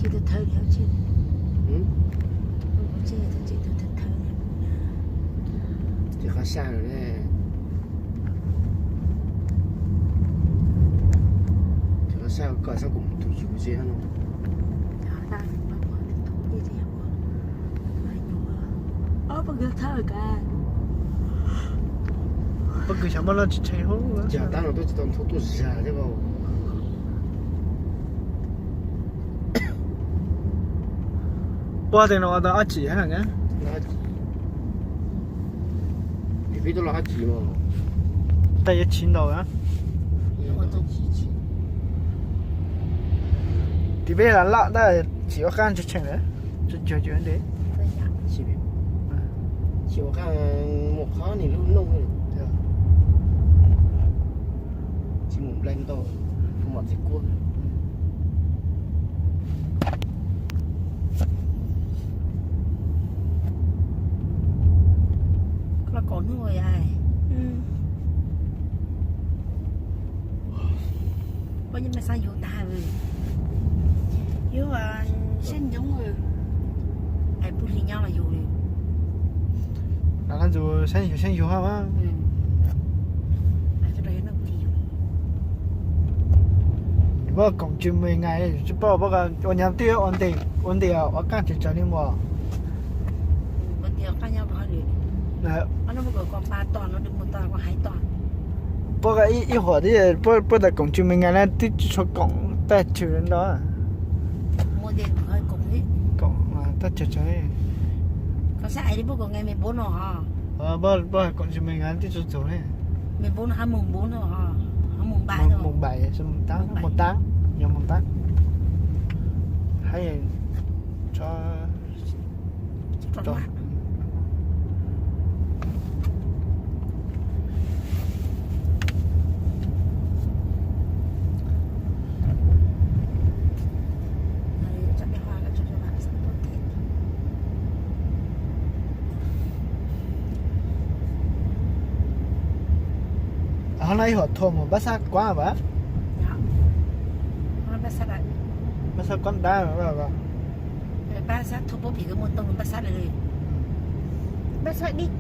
Ces tus thawj li, ces tus thawj li. Ces qhov xya lawm ne. Ces qhov xya kom xyov kuv mus tus yus ze no. Pob kws xyov muaj loj tsis tshee hub. Ces tab no tuaj tsis tau nthuav tuaj zag thiab. Puag tej no ua tau ob chim heev na. Tim peb tuaj los ob chim mas. Tej yuav chiv ntau na. Tim peb los loj tab chim ua qab tsis tshee lawm. Tsuas cuag cuag ntev. Tsis ua qab mus qhov niag lub nooj. Tsis mus nplaig ntau, mom txiv kuab. Los kaum hnub ya. Koj yeej me xav yug tag li. Yug seb ncoob, es puag hli nyob los yug li. Los tus seb yug seb yug hab mas. Puag koom tsw me nais tsis paub, puag ua nyab twb ua nti ua qaaj tsaws tsaws li mas. Puag ib huam twb puag tas koom tsw me nais na twb tsis tshua koom tag tsw nrho. Koom tag tsw tsaws. Puag koom tsw me nais twb tsis txug ne. Mus npais, mus tab, yog mus tab. Hab tso. Hov no ib huam thuam mus Pab Xab Kuab as. Pab Xab Kuab ntab. Pab Xab Thuam Pab Phim Kab Muag Tooj, Pab Xab li. Pab Xab dib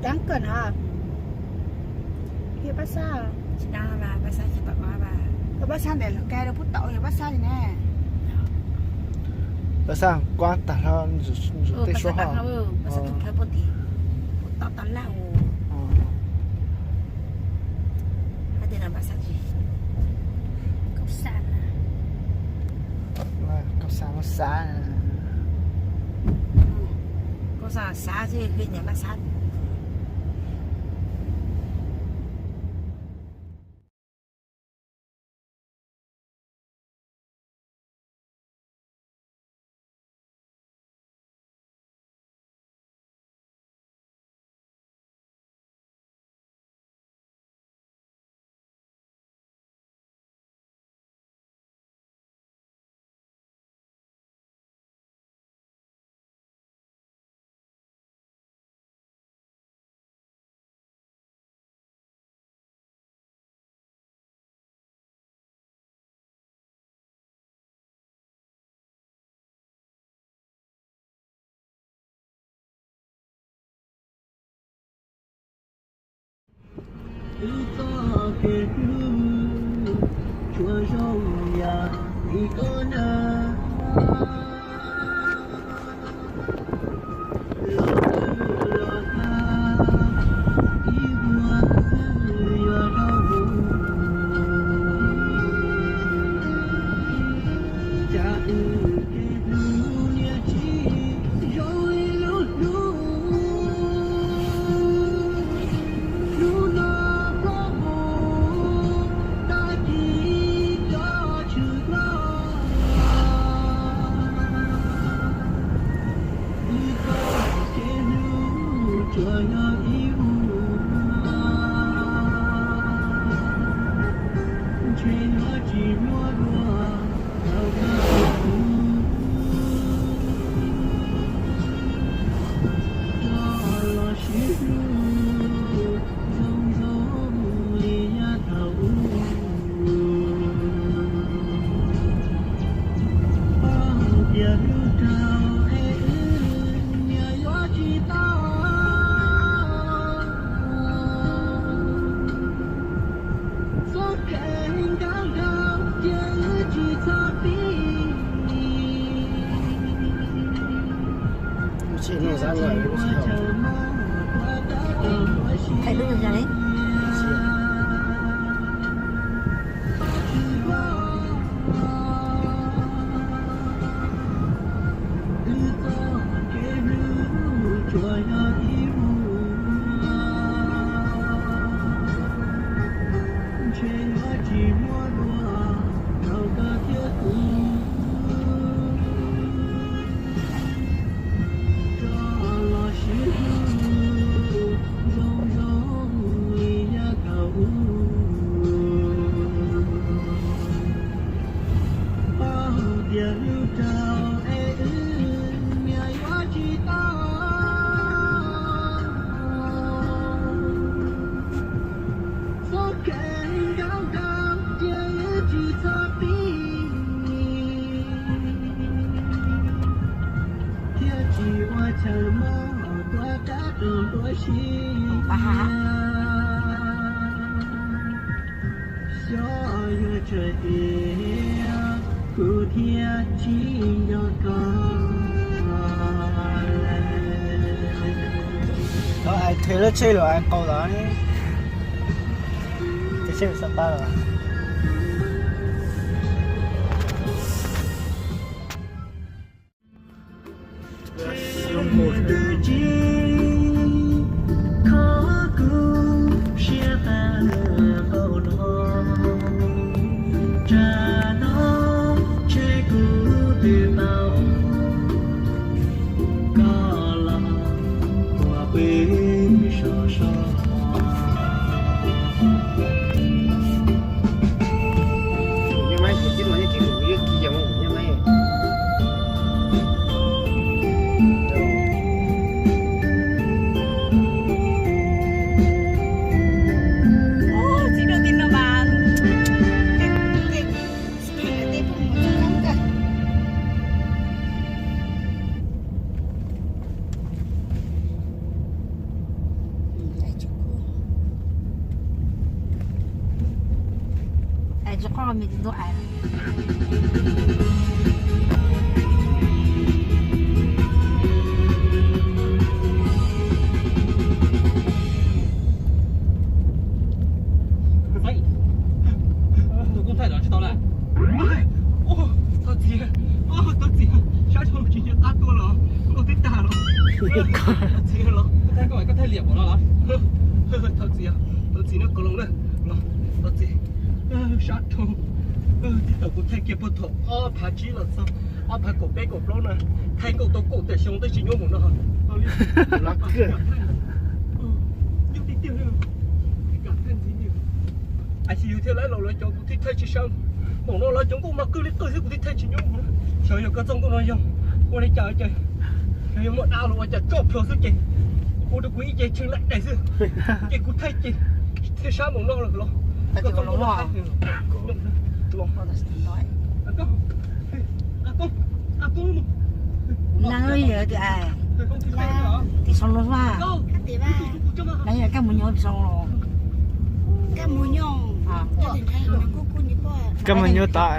dab kawg na. Yog Pab Xab, Pab Xab ntawm Lawv Kab rau Pub Tau yog Pab Xab li ne. Pab Xab Kuab tag hlo, ntxim tej suab hov. Pab Xab Thuam Pab Phim, Pub Tau tas laj mus. Hab tias no Pab Xab tsis, Kaub Xab na. Kaub Xab, Kaub Xab. Kaub Xab, Xab xwb, Pab Xab. Thov ais qhia lub tsheb los ais qau los, tsheb Sapa los. Tus koob thaij los tsis tau lawm. Thov txim, thov txim, sab dhau tsis nco qab tuaj los, tuaj twb tag los. Thov txim los. Koj thaij, koj thaij liam npaum no los? Thov txim, thov txim no, kaus loos na. Los, thov txim. Sab dhau. Tib tau kuv thaij kiag puag thaum ob phav tsib los txog ob phav kaum peb kaum plaub na, thaij nkauj tau kaum tawm xyoo tab sis nyuaj npaum no. Nyob tiag tiag li. As yus thiaj lawv los lawv cov kuv thiaj thaij tsis sab. Npaum no lawv cov nkauj mas qwj li qwj xwb kuv thiaj thaij tsis nyuaj. Xyov yog koj txoj nkauj no yog ua li cas ces, xyov yog muaj dab los ua cas tso plhuav xwb ces ua rau kuv ib ce tshee laim daim xwb. Ces kuv thaij ces thiaj sab npaum no lawm los. Koj txoj nkauj no thaij. Tim sau no, lawv yog kab mus nyuj tim sau los. Kab mus nyuj tod.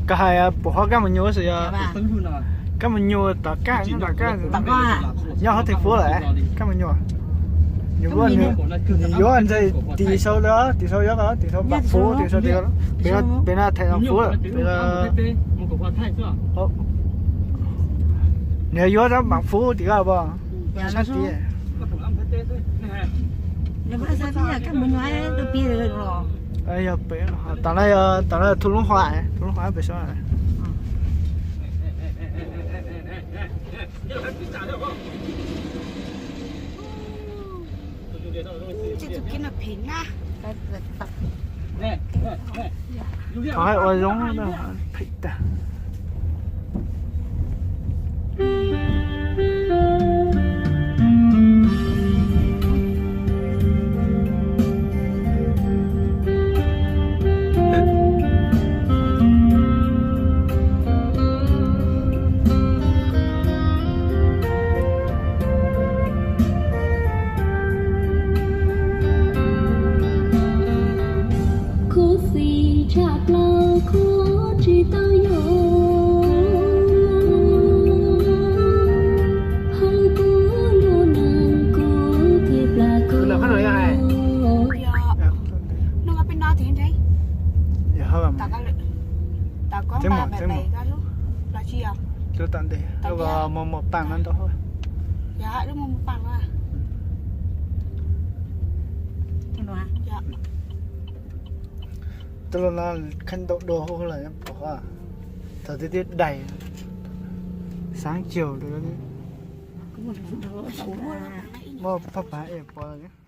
Koj hais puas ho kab mus nyuj xwb yog? Kab mus nyuj tom kab, nyob tom kab, nyob hauv theej fuab lawm. Kab mus nyuj, nws yuav ntshe tim sau, tim sau yuav, tim sau Npaam Fuv, tim sau, pem no thaij Npaam Fuv lawm. Nws yuav rau Npaam Fuv tim ko pom sab tid. Yog pem, tom no, tom no Thu Loob Hua, Thu Loob Hua pem sab. Thov hais ua zoo na, phem tag. Ntawm qhov no yog hais, yog hauv, tseem mus, tseem mus, lub tom ntej, lub mus mus paaj no ntau hauv. Tej lub no kheej ntau dua hauv lawm pom, thaum twg twb daig, xaav caug, muaj phaj paav es pom.